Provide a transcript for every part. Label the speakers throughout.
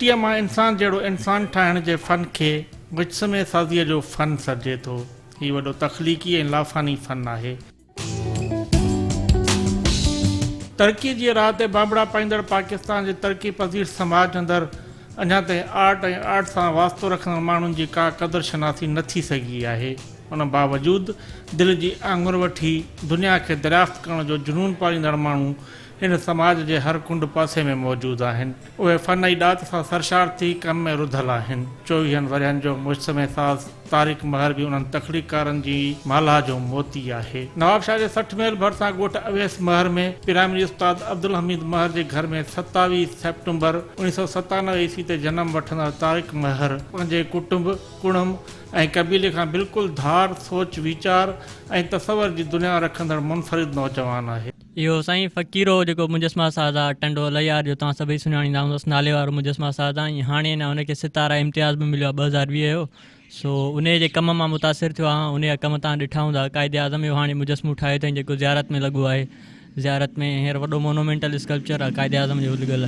Speaker 1: مٽيء مان انسان جهڙو انسان ٺاهڻ جي فن کي مجسمي سازيء جو فن سڏجي ٿو. هي وڏو تخليقي ۽ لافاني فن آهي. ترقيء جي راهه تي بانبڙا پائيندڙ پاڪستان جي ترقي پذير سماج اندر اڃا تائين آرٽ ۽ آرٽ سان واسطو رکندڙ ماڻهن جي ڪا قدر شناسي نه ٿي سگهي آهي. ان باوجود دل جي آڱر وٺي دنيا کي دريافت ڪرڻ جو جنون پاليندڙ ماڻهو هن سماج جي هر ڪنڊ پاسي ۾ موجود آهن. اهي فن ۽ ڏات سان سرشار ٿي ڪم ۾ رڌل آهن. چوويهن ورهين جو مجسمي ساز طارق مهر به انهن تخليقڪارن جي مالها جو موتي آهي. نوابشاهه جي 60 ميل ڀرسان ڳوٺ اويس مهر ۾ پرائمري استاد عبدالحميد مهر جي گهر ۾ 27 سيپٽمبر 1997 عيسوي تي جنم وٺندڙ طارق مهر پنهنجي ڪٽنب، ڪڻم ۽ قبيلي کان بلڪل ڌار سوچ ويچار ۽ تصور جي دنيا رکندڙ منفرد نوجوان آهي.
Speaker 2: اهو سائين فقير هو جيڪو مجسمه ساز آ ٽنڊو الهيار جو توهان سڀئي سڃاڻيندا هوندس نالي وارو مجسمه ساز آ ۽ هاڻي اڃا ان کي ستاره امتياز به مليو آ 2020 جو سو انهي جي ڪم مان متاثر ٿيو آهيان انهي جا ڪم توهان ڏٺا هوندا قائد اعظم جو هاڻي مجسمو ٺاهيو اٿائين جيڪو زيارت ۾ لڳو آهي زيارت ۾ هينئر وڏو مونومينٽل اسڪلپچر آ قائد اعظم جو لڳل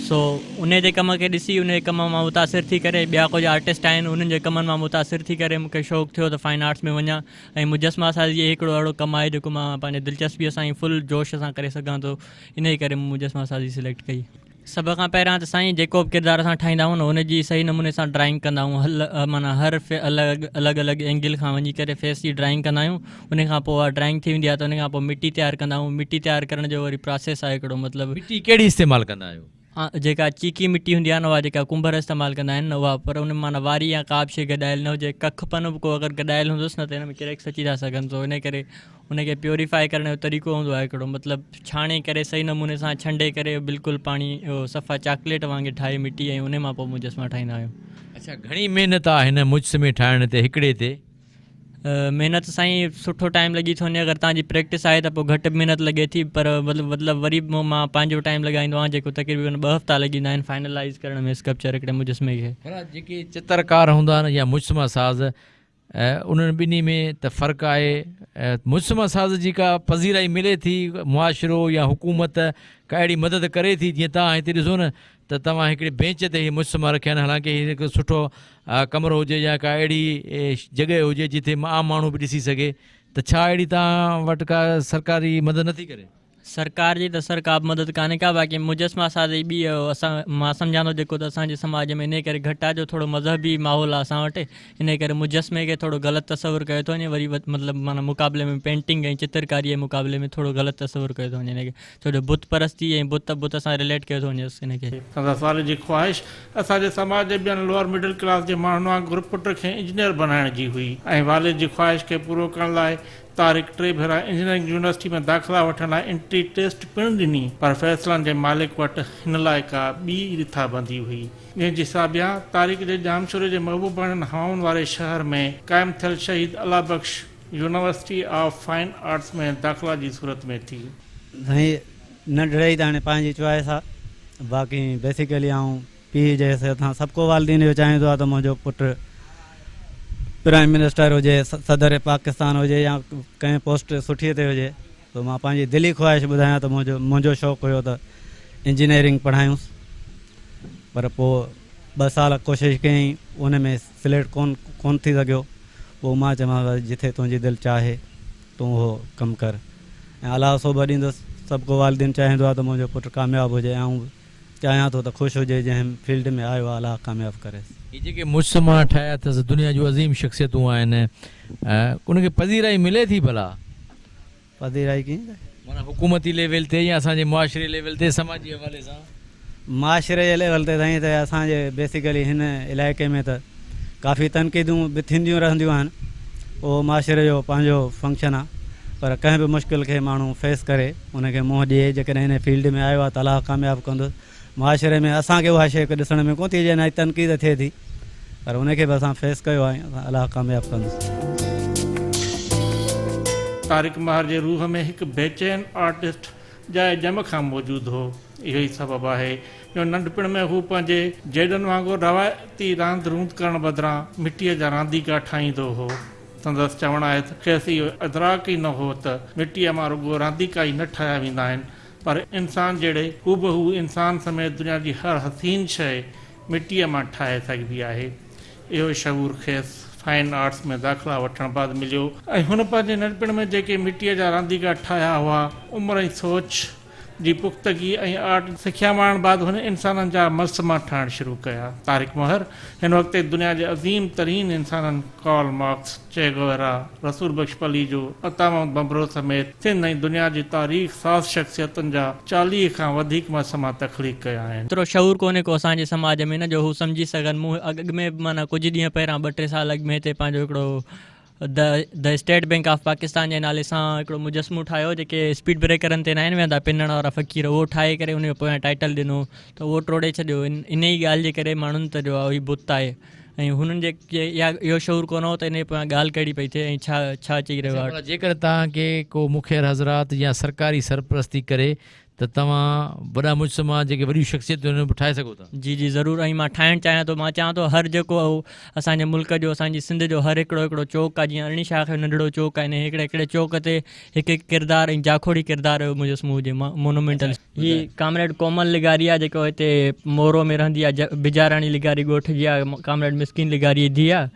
Speaker 2: سو انهي جي ڪم کي ڏسي انهي جي ڪم مان متاثر ٿي ڪري ٻيا ڪجهه آرٽسٽ آهن انهن جي ڪمن مان متاثر ٿي ڪري مون کي شوق ٿيو ته فائن آرٽس ۾ وڃان ۽ مجسمه سازي هي هڪڙو اهڙو ڪم آهي جيڪو مان پنهنجي دلچسپيء سان ۽ فل جوش سان ڪري سگهان ٿو انهيء ڪري مون مجسمه سازي سليڪٽ ڪئي. سڀ کان پهريان ته سائين جيڪو به ڪردار اسان ٺاهيندا آهيون نه ان جي صحيح نموني سان ڊرائنگ ڪندا آهيون هل معنيٰ هر الڳ الڳ الڳ اينگل کان وڃي ڪري فيس جي ڊرائنگ ڪندا آهيون ان کان پوء اها ڊرائنگ ٿي ويندي آهي ته ان کان پوء مٽي تيار ڪندا آهيون مٽي تيار ڪرڻ جو وري پراسيس آهي هڪڙو مطلب
Speaker 3: مٽي ڪهڙي استعمال ڪندا آهيو؟
Speaker 2: جيڪا چيڪي مٽي هوندي آهي نه اها جيڪا ڪنڀر استعمال ڪندا آهن نه اها پر ان ۾ معنيٰ واري يا ڪا به شيء گڏايل نه هجي ڪک پن به ڪو اگر گڏايل هوندس نه ته ان ۾ ڪريڪس اچي ٿا سگهن سو ان ڪري ان کي پيوريفائي ڪرڻ جو طريقو هوندو آهي هڪڙو مطلب ڇاڻي ڪري صحيح نموني سان ڇنڊي ڪري بلڪل پاڻي اهو صفا چاڪليٽ وانگي ٺاهي مٽي ۽ ان مان پوء مجسما ٺاهيندا آهيون.
Speaker 3: اڇا گهڻي محنت آهي هن مجسمي ٺاهڻ تي هڪڙي تي؟
Speaker 2: محنت سائين سٺو ٽائيم لڳي ٿو وڃي اگر توهان جي پريڪٽس آهي ته پوء گهٽ به محنت لڳي ٿي پر مطلب مطلب وري به مان پنهنجو ٽائيم لڳائيندو آهيان جيڪو تقريبن ٻه هفتا لڳي ويندا آهن فائنلائز ڪرڻ ۾ اسڪلپچر هڪڙي مجسمي کي.
Speaker 3: ڀلا جيڪي چترڪار هوندا آهن يا مجسمه ساز انهن ٻنهي ۾ ته فرق آهي مجسمه ساز جي ڪا پذيرائي ملي ٿي معاشرو يا حڪومت ڪا اهڙي مدد ڪري ٿي جيئن توهان هتي ڏسو نه ته توهان هڪڙي بينچ تي هي مجسما رکيا آهن حالانڪه هي هڪ سٺو ڪمرو هجي يا ڪا اهڙي جڳهه هجي جتي عام ماڻهو به ڏسي سگهي ته ڇا اهڙي توهان وٽ ڪا سرڪاري مدد نٿي ڪري؟
Speaker 2: سرڪار جي ته سر ڪابه مدد ڪانهي ڪا باقي مجسما سازي ٻي اسان مان سمجهان ٿو جيڪو ته اسان جي سماج ۾ انهي ڪري گهٽ آهي جو ٿورو مذهبي ماحول آهي اسان وٽ انهي ڪري مجسمي کي ٿورو غلط تصور ڪيو ٿو وڃي وري مطلب معنيٰ مقابلي ۾ پينٽنگ ۽ چترڪاري جي مقابلي ۾ ٿورو غلط تصور ڪيو ٿو وڃي انهي کي ڇو جو بت پرستي ۽ بت بت سان رليٽ ڪيو ٿو وڃيس ان کي.
Speaker 1: سندس والد جي خواهش اسان جي سماج جي ٻين لوئر مڊل ڪلاس جي ماڻهن وانگر پٽ کي انجنيئر بنائڻ جي هئي ۽ والد جي خواهش کي پورو ڪرڻ لاء طارق ٽي ڀيرا انجنيئرنگ يونيورسٽي ۾ داخلا وٺڻ لاء انٽري ٽيسٽ پڻ ڏني پر فيصلن جي مالڪ وٽ هن لاء ڪا ٻي رٿابندي هئي جنهن جي ساڀيان طارق جي ڄامشوري جي محبوباڻين هوائن واري شهر ۾ قائم ٿيل Shaheed Allah Bakhsh university of fine arts ۾ داخلا جي صورت ۾ ٿي.
Speaker 4: سائين ننڍڙي ته هاڻي پنهنجي چوائس آ باقي بيسيڪلي آئون پيء جي حيثيت سان سڀ ڪو والدين اهو چاهيندو آ ته منهنجو پٽ پرائم منسٽر هجي صدر پاڪستان هجي يا ڪنهن پوسٽ سٺي تي هجي سو مان پنهنجي دلي خواهش ٻڌايان ته منهنجو منهنجو شوق هيو ته انجنيئرنگ پڙهايونس پر پوء ٻه سال ڪوشش ڪيائين ان ۾ سليڪٽ ڪون ڪون ٿي سگهيو پوء مان چيومانس بس جٿي تنهنجي دل چاهي تون اهو ڪم ڪر ۽ الله سوڀ ڏيندس سڀ ڪو والدين چاهيندو آهي ته منهنجو پٽ ڪامياب هجي ۽ آئون به چاهيان ٿو ته خوش هجي جنهن فيلڊ ۾ آيو آهي الله ڪامياب ڪريس.
Speaker 3: هي جيڪي مجسما ٺاهيا اٿس دنيا جون عظيم شخصيتون آهن ان کي پذيرائي ملي ٿي ڀلا؟
Speaker 4: پذيرائي ڪيئن ته؟
Speaker 3: معنيٰ حڪومتي ليول تي يا اسان جي معاشري ليول تي سماجي حوالي سان؟
Speaker 4: معاشري جي ليول تي سائين ته اسان جي بيسيڪلي هن علائقي ۾ ته ڪافي تنقيدون به ٿينديون رهنديون آهن اهو معاشري جو پنهنجو فنڪشن آهي پر ڪنهن به مشڪل کي ماڻهو فيس ڪري ان کي منهن ڏئي جيڪڏهن هن فيلڊ ۾ آيو آهي ته الله ڪامياب ڪندس معاشري ۾ اسان کي اها شيء ڏسڻ ۾ ڪونه ٿي اچي نه ئي تنقيد ٿئي ٿي پر ان کي به اسان فيس ڪيو آهي ۽ الله ڪامياب ڪندس.
Speaker 1: طارق مهر جي روح ۾ هڪ بيچين آرٽسٽ ڄائي ڄم کان موجود هو. اهو ئي سبب آهي جو ننڍپڻ ۾ هو پنهنجي جيڏن وانگر روايتي راند روند ڪرڻ بدران مٽيء جا رانديڪا ٺاهيندو هو. سندس چوڻ آهي ته کيس اهو ادراڪ ئي نه هو ته مٽيء مان رڳو رانديڪا ئي نه ٺاهيا ويندا آهن پر انسان جهڙي هوبهو انسان سميت دنيا جي هر حسين شيء مٽيء مان ٺاهي سگهبي آهي. اهو شعور کيس فائن آرٽس ۾ داخلا وٺڻ بعد مليو ۽ هن پنهنجي ننڍپڻ ۾ جيڪي مٽيء جا رانديڪا ٺاهيا هئا، عمر ۽ سوچ جي پختگي ۽ آرٽ سکيا ماڻڻ بعد هن انسانن جا مجسما ٺاهڻ شروع ڪيا. طارق مهر هن وقت دنيا جي عظيم ترين انسانن ڪارل مارڪس، چي گويرا، رسول بخش پليجو، عطا محمد ڀنڀرو سميت سنڌ ۽ دنيا جي تاريخ ساز شخصيتن جا 40 کان وڌيڪ مجسما تخليق ڪيا آهن.
Speaker 2: ايترو شعور ڪونهي ڪو اسان جي سماج ۾ نه جو هو سمجهي سگهن. مون اڳ ۾ به معنيٰ ڪجهه ڏينهن پهريان ٻه ٽي سال اڳ ۾ هتي پنهنجو هڪڙو the state bank of Pakistan جي نالي سان هڪڙو مجسمو ٺاهيو جيڪي اسپيڊ بريڪرن تي ناهن ويهندا پنڻ وارا فقير اهو ٺاهي ڪري ان جو پويان ٽائيٽل ڏنو ته اهو ٽوڙي ڇڏيو ان ئي ڳالهه جي ڪري ماڻهن ته جو هي بت آهي ۽ هنن جي اها اهو شعور ڪونه هو ته ان جي پويان ڳالهه ڪهڙي پئي ٿئي ۽ ڇا ڇا چئي رهيو آهي.
Speaker 3: جيڪڏهن توهان کي ڪو مخير حضرات يا سرڪاري سرپرستي ڪري ته توهان وڏا مجسما جيڪي وڏيون شخصيتون آهن اهي به ٺاهي سگهو ٿا.
Speaker 2: جي جي ضرور ۽ مان ٺاهڻ چاهيان ٿو مان چاهيان ٿو هر جيڪو اسان جي ملڪ جو اسان جي سنڌ جو هر هڪڙو هڪڙو چوڪ آهي جيئن ارڙهين شاخ جو ننڍڙو چوڪ آهي انهي هڪڙي هڪڙي چوڪ تي هڪ هڪ ڪردار ۽ جاکوڙي ڪردار جو مجسمو هجي مونومينٽل. هي ڪامريڊ ڪومل لغاري آهي جيڪو هتي مورو ۾ رهندي آهي بجاراڻي لغاري ڳوٺ جي آهي ڪامريڊ مسڪين لغاري جي ڌيء آهي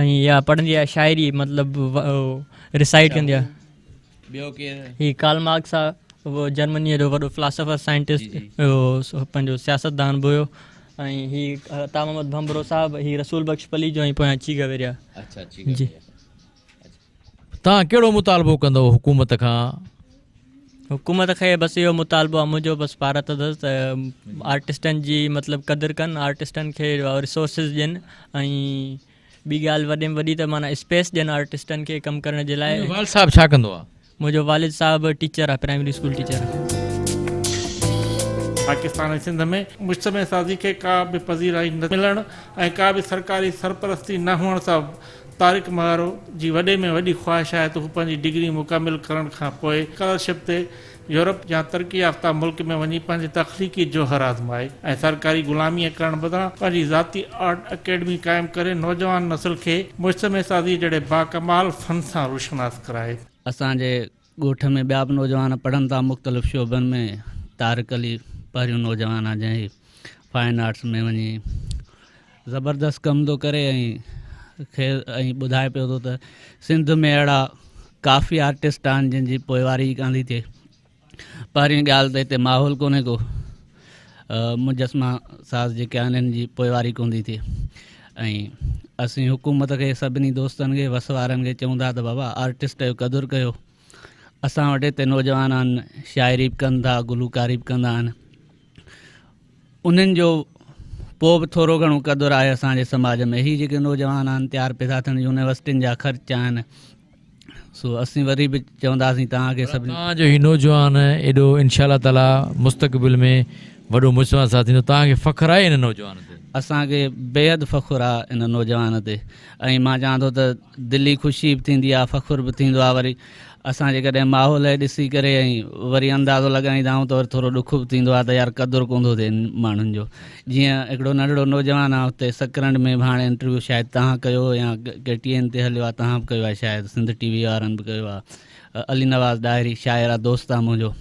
Speaker 2: ۽ اها پڙهندي آهي شاعري مطلب ريسائيٽ ڪندي آهي.
Speaker 3: ٻيو ڪير؟
Speaker 2: هي ڪارل مارڪس آ اهو جرمنيء جو وڏو فلاسافر سائنٽسٽ اهو پنهنجو سياستدان به هيو ۽ هي عطا محمد ڀنڀرو صاحب هي رسول بخش پليجو ۽ پويان چي گويريا.
Speaker 3: اڇا چي گويريا. توهان ڪهڙو مطالبو ڪندؤ حڪومت کان؟
Speaker 2: حڪومت کي بس اهو مطالبو آ منهنجو بس پارت اٿس ته آرٽسٽن جي مطلب قدر ڪن آرٽسٽن کي ريسورسز ڏين ۽ ٻي ڳالهه وڏي ۾ وڏي ته معنيٰ اسپيس ڏين آرٽسٽن کي ڪم ڪرڻ جي لاء.
Speaker 3: تنهنجو والد صاحب ڇا ڪندو آ؟
Speaker 2: منهنجو والد صاحب ٽيچر آ primary school teacher.
Speaker 1: Pakistan ۽ Sindh ۾ مجتمع سازي کي ڪا به پذيرائي نه ملڻ ۽ ڪا به سرڪاري سرپرستي نه هئڻ سبب طارق مهر جي وڏي ۾ وڏي خواهش آهي ته هو پنهنجي ڊگري مڪمل ڪرڻ کان پوء اسڪالرشپ تي يورپ يا ترقي يافته ملڪ ۾ وڃي پنهنجي تخليقي جوهر آزمائي ۽ سرڪاري غلاميء ڪرڻ بدران پنهنجي ذاتي آرٽ اڪيڊمي قائم ڪري نوجوان نسل کي مجسمي سازيء جهڙي باڪمال فن سان روشناس ڪرائي.
Speaker 5: اسان جي ڳوٺ ۾ ٻيا به نوجوان پڙهن ٿا مختلف شعبن ۾ طارق علي پهريون نوجوان آهي جنهن فائن آرٽس ۾ وڃي زبردست ڪم ٿو ڪري ۽ کي ۽ ٻڌائي پيو ٿو ته سنڌ ۾ اهڙا ڪافي آرٽسٽ آهن جن جي پوئواري ئي ڪانه ٿي ٿئي پهرين ڳالهه ته هتي ماحول ڪونهي ڪو مجسما ساز جيڪي آهن انهن جي پوئواري ڪونه ٿي ٿئي ۽ اسين حڪومت کي سڀني دوستن کي وس وارن کي چئون ٿا ته بابا آرٽسٽ جو قدر ڪيو اسان وٽ هتي نوجوان آهن شاعري به ڪن ٿا گلوڪاري به ڪندا آهن انهن جو پوء به ٿورو گهڻو قدر آهي اسان جي سماج ۾ هي جيڪي نوجوان آهن تيار پيدا ٿين يونيورسٽين جا خرچ آهن سو اسين وري به چونداسين توهان کي سڀني
Speaker 3: توهان جو هي نوجوان ايڏو انشاء الله تعالي مستقبل ۾ وڏو مجتمع ساز ٿيندو توهان کي فخر آهي هن نوجوان تي؟
Speaker 5: اسان کي بيحد فخر آهي ان نوجوان تي ۽ مان چوان ٿو ته دلي خوشي به ٿيندي آهي فخر به ٿيندو آهي وري اسان جيڪڏهن ماحول کي ڏسي ڪري ۽ وري اندازو لڳائيندا آهيون ته وري ٿورو ڏک به ٿيندو آهي ته يار قدر ڪونه ٿو ٿئي ماڻهن جو جيئن هڪڙو ننڍڙو نوجوان آهي اتي سڪرنڊ ۾ به هاڻي انٽرويو شايد توهان ڪيو هو يا ڪي ٽي اين تي هليو آهي توهان به ڪيو آهي شايد سنڌ ٽي وي وارن به ڪيو آهي علي نواز ڏاهري شاعر آهي دوست آهي منهنجو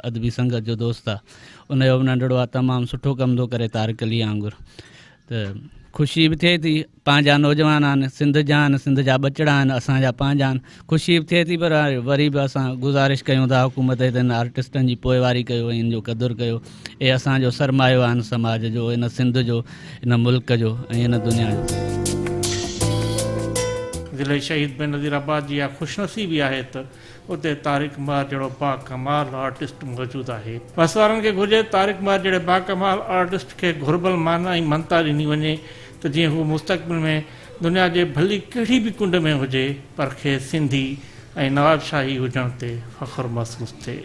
Speaker 5: ادبي سنگت جو دوست آهي ان جو به ننڍڙو آهي تمام سٺو ڪم ٿو ڪري طارق علي وانگر ته خوشي به ٿئي ٿي پنهنجا نوجوان آهن سنڌ جا آهن سنڌ جا ٻچڙا آهن اسان جا پنهنجا آهن خوشي به ٿئي ٿي پر وري به اسان گذارش ڪيون ٿا حڪومت تي ته هن آرٽسٽن جي پوئواري ڪيو ۽ ان جو قدر ڪيو اهي اسان جو سرمايو آهن سماج جو ان سنڌ جو ان ملڪ جو ۽ ان دنيا جو.
Speaker 1: ضلعي شهيد بينظير آباد جي اها خوشنصيبي آهي ته اتي طارق مهر جهڙو باڪمال آرٽسٽ موجود آهي. وس وارن کي گهرجي ته طارق مهر جهڙي باڪمال آرٽسٽ کي گهربل معنيٰ ۽ مڃتا ڏني وڃي ته جيئن هو مستقبل ۾ دنيا جي ڀلي ڪهڙي به ڪنڊ ۾ هجي پر کيس سنڌي ۽ نوابشاهي هجڻ تي فخر محسوس ٿئي.